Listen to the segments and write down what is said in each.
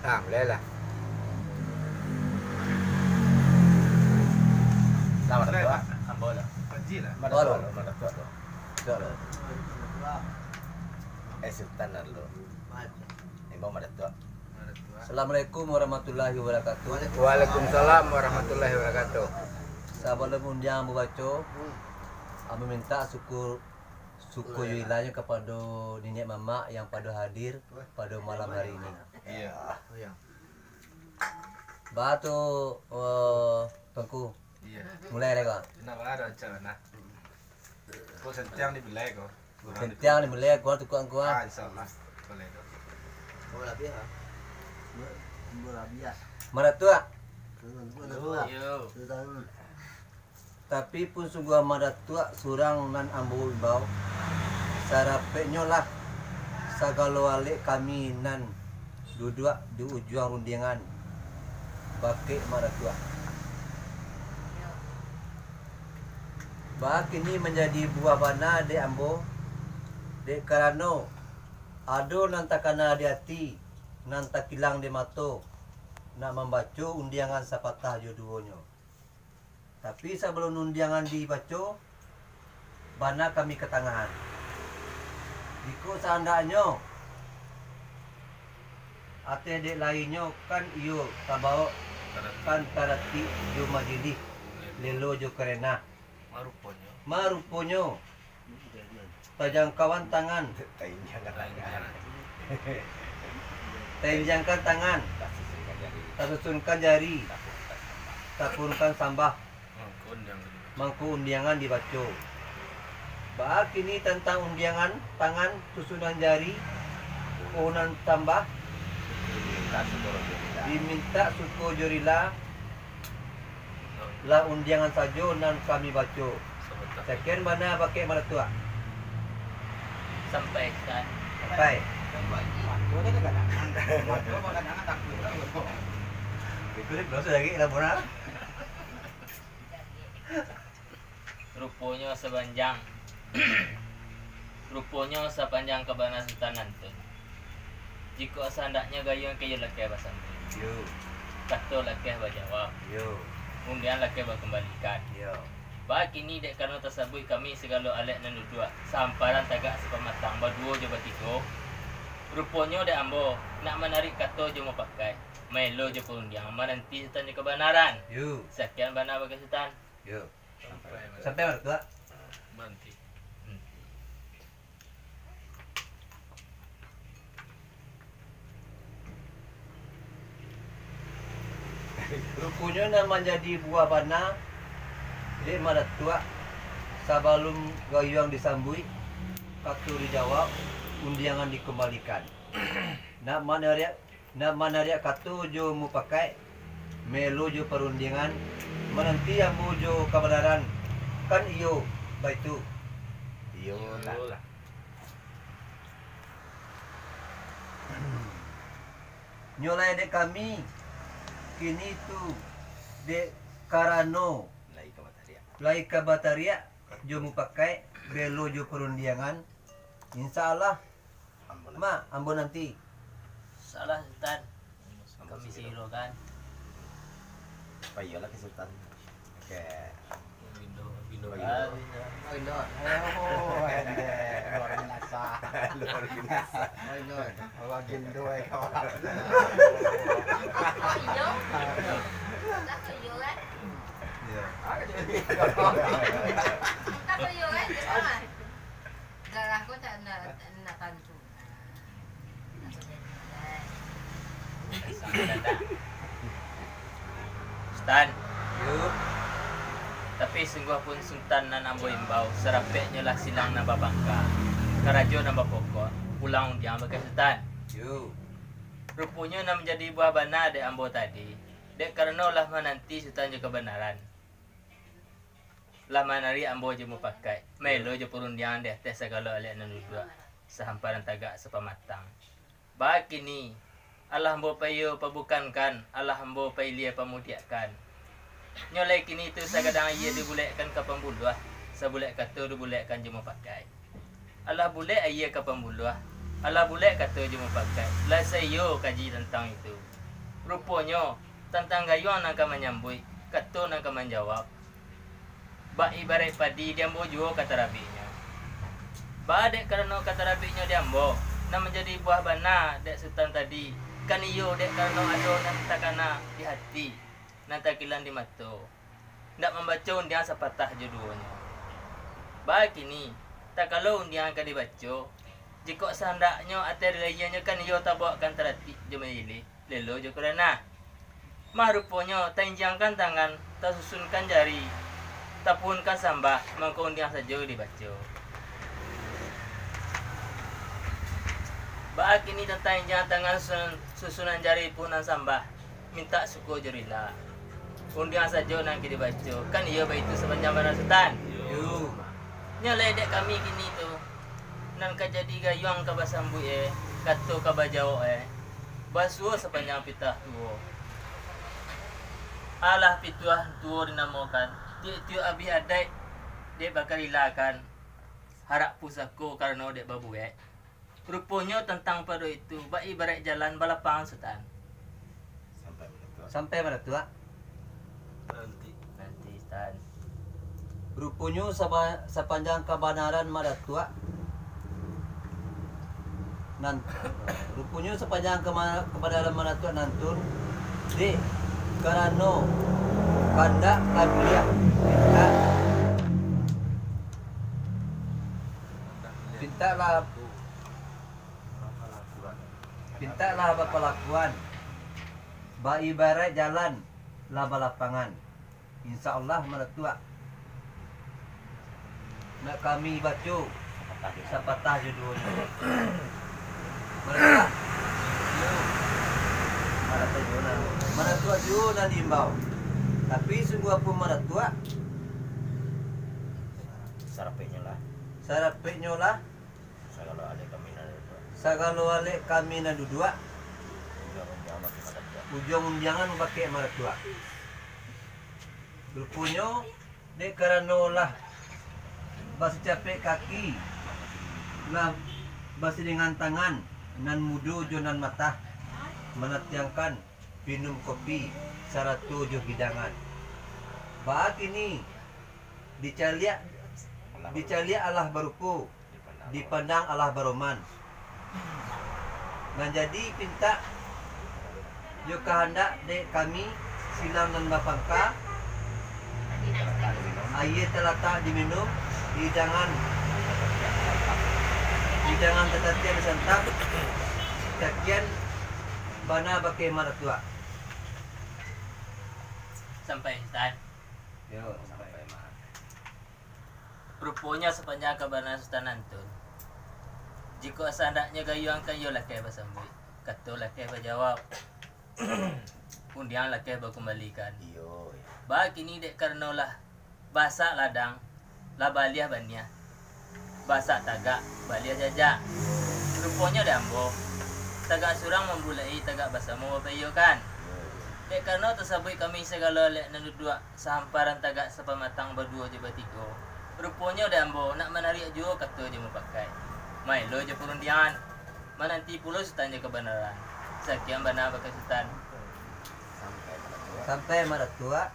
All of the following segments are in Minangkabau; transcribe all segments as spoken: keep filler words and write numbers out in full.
Ah, mulailah. Selamat datang, ambo lah. Haji lah. Selamat datang, selamat datang. Selamat. Eh, Sultan dulu. Imbau madatua. Assalamualaikum warahmatullahi wabarakatuh. Waalaikumsalam warahmatullahi wabarakatuh. Sabalum undian babaco, ambo mintak suku, suku yo ilanyo kapado niniak mamak yang pado hadir pado malam hari ini. Iya. Baa tu, eh, Tuanku? Iya. Mulai lai ko. Nak baa acara nah. Ko santiang dibilai ko. Santiang dibilai, kurang tukang kurang. Ah, insyaallah. Boleh tu. Madatua. Yo. Tapi pun sungguah madatua surang nan ambo imbau, sarapeknyolah sagalo alek kami nan duduak di ujuang rundiangan bakeh madatua. Baa kini manjadi buah bana dek ambo, dek karano ado nan takana di ati, nan takilang di mato, nak mambaco undiangan sapatah jo duonyo. Tapi sabalun undiangan dibaco, bana kami katangahan. Jikok saandaknyo ateh dek lainnyo kan iyo tabawok, kan taratik jo majilih, lelo jo karenah. Maruponyo. Maruponyo. Tajangkauan tangan. Tainjangkan tangan. Tainjangkan tangan. Tasusunkan jari. Tasusunkan jari. Takurunkan sambah. Takurunkan sambah. Mangko undiangan dibaco. Mangko undiangan dibaco. Baa kini tantang undiangan tangan, susunan jari, kurunan sambah? Dimintak suko jo rila. Dimintak suko jo rila. Lah undiangan sajo nan kami baco. Sakian bana bakeh madatua. Sampai, Ustaz. Sampai. Itu dia berasa lagi lah, Bona. Ruponyo sapanjang, ruponyo sapanjang kabana Sutan nantun. Jikok saandaknyo gayuang ka iyo lakeh basantun. Yo. Kato lakeh bajawab. Yo. Undian lakeh bakumbalikan. Yo. Baa kini dek karano tasabuik kami sagalo alek nan duduak, sahamparan tagak sapamatang, baduo jo batigo. Ruponyo dek ambo, nak manarik kato jo mupakaik, maelo jo parundiangan, mananti Sutan jo kabanaran. Yo. Sakian bana bakeh Sutan. Yo. Sampai, Sampai, Madatua. Baranti. Ruponyo nan manjadi buah bana dek Madatua, sabalun gayuang disambuik, kato dijawab, undiangan dikumbalikan. Nak manariak Nak manariak kato jo mupakaik, maelo jo parundiangan, mananti ambo jo kabanaran, kan iyo baitu? Iyo, Iyolah. Nyo lai dek kami, kini tu dek karano Lai ka batariak. Lai ka batariak jo mupakaik, maelo jo parundiangan, insya Allah, Ambo nanti. Mak, ambo nanti. Salah, Sutan. Ambo Kami sendiri. Siro kan. Apa iyolah ke Sutan? Oke. Bindo, bindo. Oh, iya. Ah, bindo. Oh, bindo. Oh, ende. Luar biasa. Luar biasa. Oh, bindo. Oh, bindo, eh, kawan. Iyo. Lah, iyo, kan? Iya. Entah tu iyo, kan? Jelas. Darah ko tak nak, nak tantu. Sutan. Yo. Tapi sungguah pun Sutan nan ambo imbau, sarapeknyo lah silang nan babangka, karajo nan bapokok, pulang undiang bakeh Sutan. Yo. Ruponyo nan manjadi buah bana dek ambo tadi, dek karano lah mananti Sutan jo kabanaran. Lah manariak ambo jo mupakaik, maelo jo parundiangan di ateh sagalo alek nan duduak, sahamparan tagak sapamatang. Baa kini, alah ambo paiyo pabukankan, alah ambo pailia pamudiakkan. Nyo lai kini tu sagadang aia dibulekkan ka pambuluah, sabulek kato dibulekkan jo mupakaik. Alah bulek aia ka pambuluah, alah bulek kato jo mupakaik, lah saiyo kaji tantang itu. Ruponyo, tantang gayuang nan ka manyambuik, kato nan ka manjawab, bak ibaraik padi di ambo juo ka tarabiknyo. Baa dek karano ka tarabiknyo di ambo, nan manjadi buah bana dek Sutan tadi, kan iyo dek karano ado nan takana di hati, nan takilan di mato, ndak mambaco undiang sapatah jo duonyo. Baa kini, takalo undiang ka dibaco, jikok sahandaknyo ateh di layianyo kan iyo tabawakkan taratik jo majilih, lelo jo kurana. Mah ruponyo tainjiangkan tangan, tasusunkan jari, tapuhunkan sambah, mangko undiang sajo dibaco. Baa kini tantang injiang tangan, susunan, susunan jari, puhunan sambah, mintak suko jo rila. Undiang sajo nan ka dibaco, kan iyo baitu sapanjang bana Sutan? Iyo. Nyo lai dek kami kini tu, nan ka jadi gayuang ka basambuik e, kato ka bajawok e, basuo sapanjang pitah tuo. Alah pituah tuo dinamokan, tiok-tiok abih adaik dek bakarilakan, harak pusako karano dek babuek. Ruponyo tantang pado itu, bak ibaraik jalan balapangan, Sutan. Sampai, Madatuak. Sampai, Madatuak. Baranti. Baranti, Sutan. Ruponyo saba-, sapanjang kabanaran Madatuak nan, ruponyo sapanjang kama-, kabanaran Madatuak nantun, dek karano kandak ka buliah pintak, pintak lah Pintak lah bapalakuan, baibaraik jalan lah balapangan. Insya Allah, Madatuak, nak kami baco sapatah jo duonyo. Madatuak, Madatuak juo nan, Madatuak juo nan diimbau. Tapi, sungguahpun Madatuak, sarapeknyo lah. Sarapeknyo lah. Sagalo alek kami nan duduak. Sagalo alek kami nan duduak. Ujuang undiangan bakeh Madatuak. Ujuang undiangan bakeh Madatuak. Ruponyo, dek karano lah basacapek kaki, lah basiringan tangan, nan mudo jo nan matah, manatiangkan minum kopi sarato jo hidangan. Baa kini, dicaliak, dicaliak alah barupo, dipandang alah baroman. Nan jadi pintak jo kahandak dek kami, silang nan bapangka, aia talatak diminum, hidangan, hidangan tatatiak disantap, sakian bana bakeh Madatuak. Sampai, Sutan. Yo, sampai. Ruponyo sapanjang kabanaran Sutan nantun, jikok saandaknyo gayuang kan iyo lakeh basambuik, kato lakeh bajawab, undiang lakeh bakumbalikan. Iyo, iyo. Baa kini dek karano lah basak ladang, lah baliah baniah, basak tagak, baliah jajak. Ruponyo dek ambo, tagak surang mambulek-i, tagak basamo bapaiyokan. Iyo, iyo. Dek karano tasabuik kami sagalo alek nan duduak, sahamparan tagak sapamatang baduo jo batigo. Ruponyo dek ambo nak manariak juo kato jo mupakaik, maelo jo parundiangan, mananti pulo Sutan jo kabanaran. Sakian bana bakeh Sutan. Sampai Madatuak.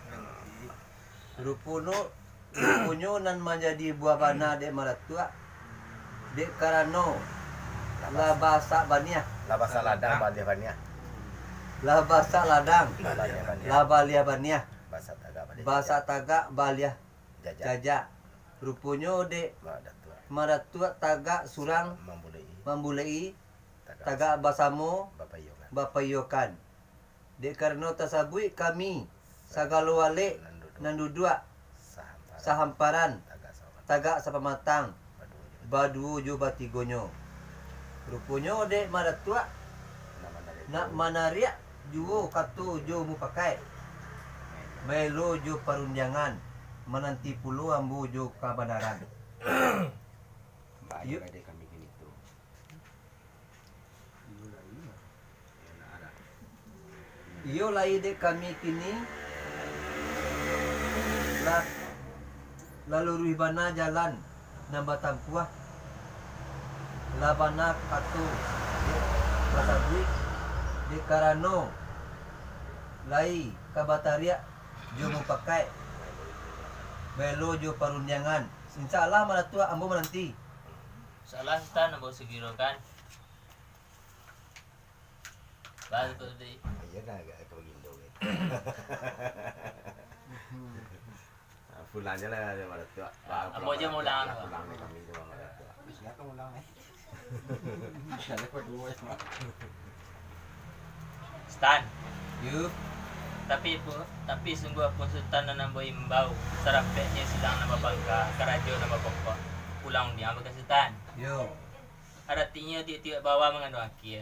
Ruponyo, ruponyo nan manjadi buah bana dek Madatuak, dek karano lah basak baniah. Lah basak ladang, baliah baniah. Lah basak ladang, baliah baniah. Lah baliah baniah. Basak tagak baliah jajak. Basak tagak baliah jajak. Jajak. Ruponyo dek Madatuak. Madatuak tagak surang mambulek-i. Mambulek-i. Tagak. Tagak basamo bapaiyokan. Bapaiyokan. Dek karano tasabuik kami sagalo alek nan duduak. Nan duduak. Sahamparan. Sahamparan. Tagak sapamatang. Tagak sapamatang. Baduo jo batigonyo. Ruponyo dek Madatuak nak manariak juo kato jo mupakaik, maelo jo parundiangan, mananti pulo ambo jo kabanaran. Iyo. Iyo lai dek kami kini, lah, lah luruih bana jalan nan batampuah, lah bana kato dek basabuik, dek karano Lai ka batariak jo mupakaik, baelo jo parundiangan. Insya Allah, Mak Datuak, ambo mananti. Insya Allah, Sutan, ambo sagirokan. Bagus, Dik. Iyo, nah, agak ka bagindo, gitu. Ah, pulang je lah, Mak Datuak. Ba-, ambo je pulang, pulang, pulang ni kami tu, Mak Datuak. Silakan pulang, eh. Silakan dulu, eh, Mak. Sutan. Yo. Tapi pu-, tapi sungguah pun Sutan nan ambo imbau, sarapeknyo silang nan bapangka, karajo nan bapokok, pulang undiang bakeh Sutan. Yo. Aratinyo tiok-tiok bawa mangandung akie.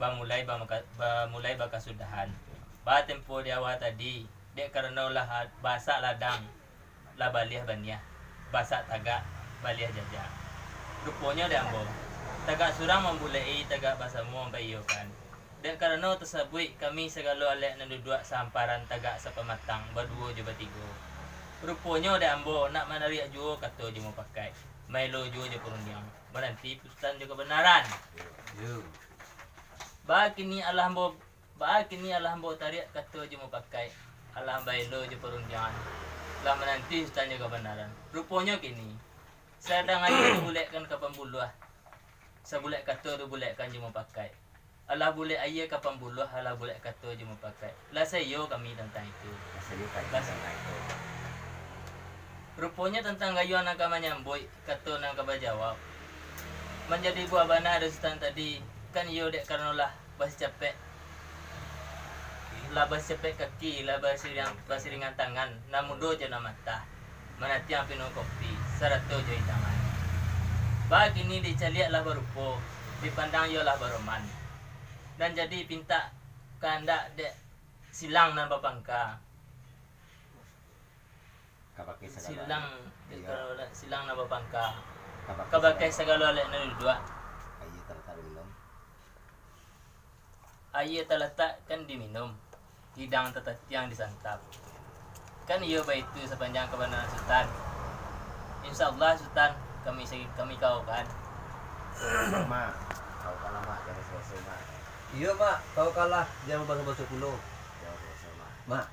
Bamulai bamaka-, bamulai bakasudahan. Batempo di awa tadi, dek karano lah a-, basak ladang, lah baliah baniah, basak tagak, baliah jajak. Ruponyo dek ambo, tagak surang mambulek-i, tagak basamo mambaiyokan. Dek karano tasabuik kami sagalo alek nan duduak sahamparan tagak sapamatang, baduo jo batigo. Ruponyo dek ambo nak manariak juo kato jo mupakaik, maelo juo jo parundiang, mananti putusan jo kabanaran. Yo. Bakini alah ambo, bakini alah ambo tariak kato jo mupakaik, alah baelo jo parundiangan, lah mananti putusan jo kabanaran. Ruponyo kini, sadang aie dibulekkan ka pambuluah, sabulek kato dibulekkan jo mupakaik. Alah bulek aie ka pambuluah, alah bulek kato jo mupakaik. Lah saiyo kami tantang itu. Lah saiyo kami tantang itu. Ruponyo tantang gayuang nan ka manyambuik, kato nan ka bajawauk. Manjadi buah bana ado Sutan tadi, kan iyo dek karano lah basicapek, lah basicapek kaki, lah basiringan, basiringan tangan, nan mudo jo nan matah, manatiang pinuang kopi, sarato jo idangan. Bakini dicaliak lah barupo, dipandang iyo lah baroman. Nan jadi pintak kahandak dek silang nan bapangka. Ka bakeh sagalo silang, alek. Iyo. Kalau silang nan bapangka. Ka bakeh sagalo alek nan duduak. Aie talatak diminum. Aie talatak kan diminum. Hidang tatatiang disantap. Kan iyo baitu sapanjang kabanaran Sutan. Insya Allah, Sutan, kami sa-, kami kaokan. Mak, kaokanlah, Mak, jan baso-baso, Mak. Iyo, Mak, kaokanlah, jan baso-baso pulo. Jan baso-baso, Mak. Mak.